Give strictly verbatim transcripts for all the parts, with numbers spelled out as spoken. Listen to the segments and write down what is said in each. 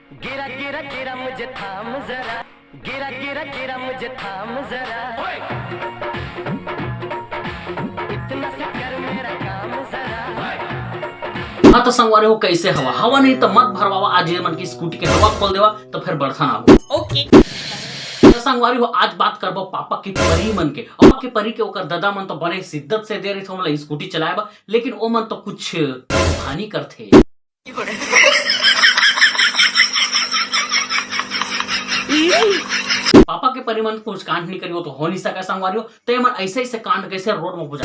गिरा गिरा गिरा मुझे थाम जरा, गिरा गिरा गिरा मुझे थाम जरा, इतना सा कर मेरा काम जरा। हाँ तो संगवारी हो, कैसे हवा? हवा नहीं तो मत भरवावा, आज ये मन की स्कूटी के हवा खोल देवा तो फिर बरसा ना हो। ओके। तो संगवारी हो, आज बात करबो पापा के परी मन के। और पापा के परी के ओकर ददा मन तो बड़े शिद्दत से दे रही थे हमला स्कूटी चलाए बर, लेकिन ओ मन तो कुछ हानि करथे। पापा के परी मन कुछ कांड नहीं करी, वो तो हो नहीं सका संगवारी हो। तो ये मन ऐसे ऐसे कांड कैसे रोड में बुझा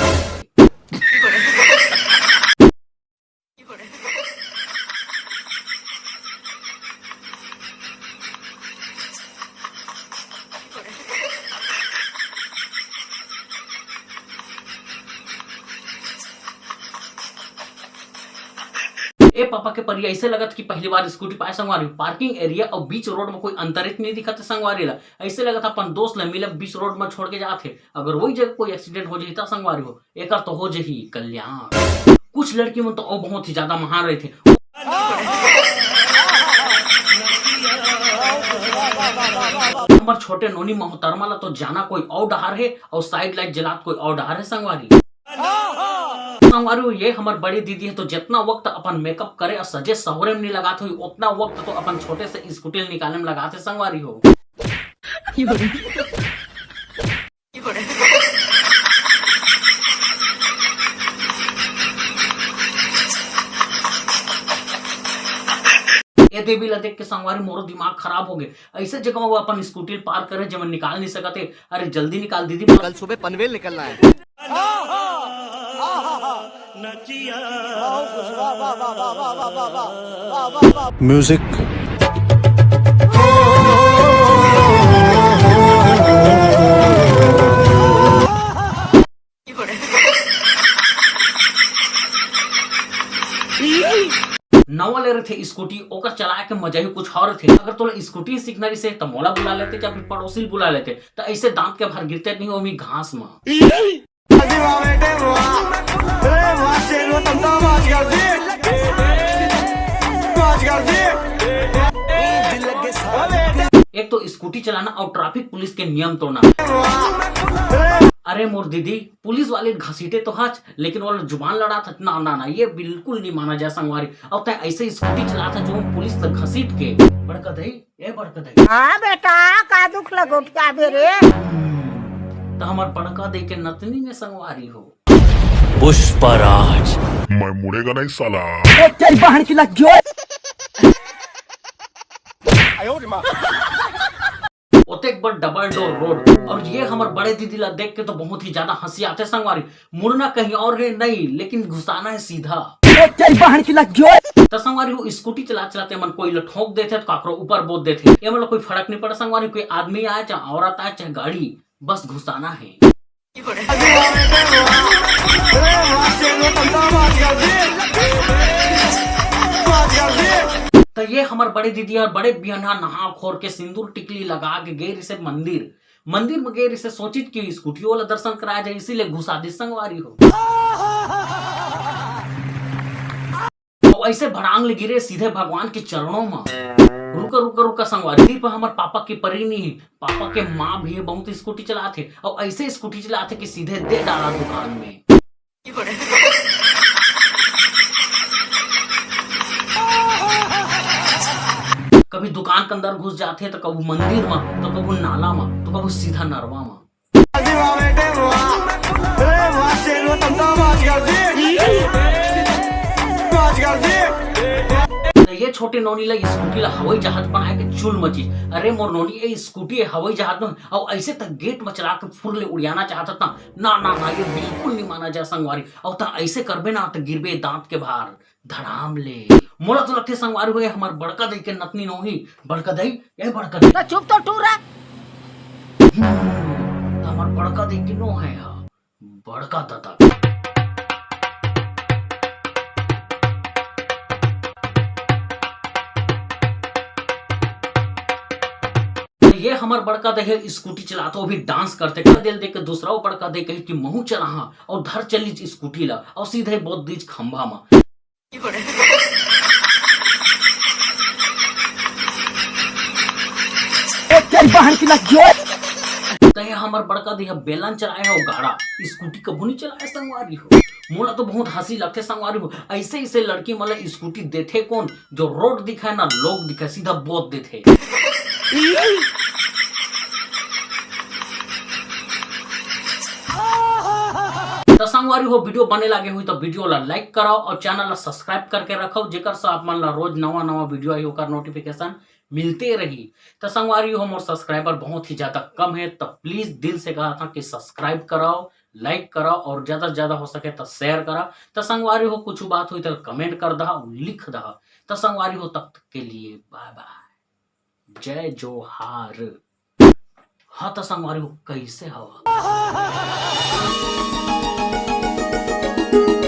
ए पापा के परी ऐसे लगत कि पहली बार स्कूटी पाए संगवारी। पार्किंग एरिया और बीच रोड में कोई अंतरित नहीं दिखत संगवारी ला। ऐसे लगत अपन दोस्त ला मिले बीच रोड में छोड़ के जात हे। अगर वही जगह कोई एक्सीडेंट हो जाही त संगवारी हो, एकर तो हो जाही कल्याण। कुछ लड़की मन तो अउ बहुत ही ज्यादा महान रहिथे। हमर छोटे नोनी मोहतरमा ला तो जाना कोई अउ डहार हे, अउ साइड लाइट जलात कोई अउ डहार हे संगवारी। संगवारी हो, ये हमर बड़ी दीदी हे तो जितना वक्त अपन मेकअप करे और सजे सवरे में नहीं लगात होही, उतना वक्त तो अपन छोटे से स्कूटी निकाले में लगात हे संगवारी हो। ए देवी ला देख के संगवारी मोरो दिमाग खराब हो गए। ऐसे जगह वो अपन स्कूटी पार्क करे जेमन निकाल नहीं सकत हे। अरे जल्दी निकाल दीदी। कल सुबह पनवेल निकलना है। म्यूजिक। नवा ले रहिथे स्कूटी, ओकर चलाए के मजा ही कुछ और रहिथे। अगर तोला स्कूटी सीखना रहिसे, त मोला बुला लेते, या फिर पड़ोसी ल बुला लेते, त ऐसे दांत के भार गिरते नहीं ओमी घास में। एक तो स्कूटी चलाना और ट्रैफिक पुलिस के नियम तोड़ना। अरे मोर दीदी, पुलिस वाले घसीटे तो हच, लेकिन वो जुबान लड़ात हच। ना, ना, ना, ये बिल्कुल नहीं माना जाए संगवारी। अब तय ऐसे स्कूटी चलात हच जो पुलिस तक घसीट के। बड़का दई, ए बड़का दई। हाँ बेटा, का दुख लगोट का बे रे? त हमर बड़का दई के नतनी में संगवारी हो। पुष्पराज। मैं मुड़ेगा नहीं साला। ए, तेरी बहन की लग गई। ओतेक बड़ डबल डोर रोड, और ये हमर बड़े दीदी ला देख के तो बहुत ही ज्यादा हंसी आथे संगवारी। मुड़ना कहीं और है नहीं, लेकिन घुसाना है सीधा। ए, तेरी बहन की लग गई। त संगवारी हो, स्कूटी चला चलाते मन कोई ला ठोक देथे तो काकरो ऊपर बोत देथे, ये मन ला कोई फर्क नहीं पड़े संगवारी। कोई आदमी आए चाहे औरत आए चाहे गाड़ी, बस घुसाना है। त ये हमर बड़े दीदी और बड़े बियनहा नहा खोर के सिंदूर टिकली लगा के गे रिसे मंदिर। मंदिर में गे रिसे सोचित कि स्कूटी वाला दर्शन कराया जाए, इसीलिए घुसा दी संगवारी हो। अउ ऐसे भड़ांग ले गिरे सीधे भगवान के चरणों में। रुका, रुका, रुका संगवारी, सिर्फ हमर पापा के परी नहीं है, पापा के माँ भी है, बहुत स्कूटी चलात है, और ऐसे स्कूटी चलात है कि सीधे दे डाला दुकान में। कभी दुकान के अंदर घुस जाते, तो कभी मंदिर में, तो कभी नाला में, तो कभी सीधा नरवा में। त ये छोटे नोनी ला स्कूटी ला हवाई जहाज बनाए के चुल मची। अरे मोर नोनी, ए स्कूटी ए हवाई जहाज न, अउ ऐसे तक गेट में चला के फुर ले उड़ियाना चाहत हस ना। ना, ना, ना, ये बिल्कुल नहीं माना जाए संगवारी। अउ त ऐसे करबे ना त गिरबे दांत के भार। धड़ाम ले। मोला तो लगथे संगवारी हो, ये हमर बड़का दई के नतनी नोही। बड़का दई, ए बड़का दई। त चुप तो टूरा। हम्म, त हमर बड़का दई के नो है हा। बड़का ददा। त ये हमर बड़का दई स्कूटी चलात हो, अभी डांस करथे। कर दिल देख के दूसरा वो बड़का दई कही कि महू चलाहा, और धर चलीज स्कूटी ला, और सीधे बोत दीज खंभा मा। बहन की लग जो। तय हमर बड़का दिया बेलन चलाए हो गाड़ा, स्कूटी कभू नहीं चलाए संगवारी हो। मोला तो बहुत हंसी लगथे संगवारी हो, ऐसे ऐसे लड़की मन ला स्कूटी देथे कौन, जो रोड दिखाए ना लोग दिखाए, सीधा बोत देथे। त संगवारी हो, वीडियो बने लागे हुई तो वीडियो ला लाइक कराओ और चैनल ला सब्सक्राइब करके रखो, जेकर से आप मन ला रोज नवा नवा वीडियो आई ओकर नोटिफिकेशन मिलते रही। त संगवारी हो, मोर सब्सक्राइबर बहुत ही ज्यादा कम है, त प्लीज दिल से कहा था कि सब्सक्राइब कराओ, लाइक कराओ और ज्यादा से ज्यादा हो सके तो शेयर करा। त संगवारी हो, कुछ बात हुई तो कमेंट कर दहा, लिख दहा। त संगवारी हो, तब तक के लिए बाय बाय, जय जोहार। हाँ त संगवारी हो, कैसे हवा?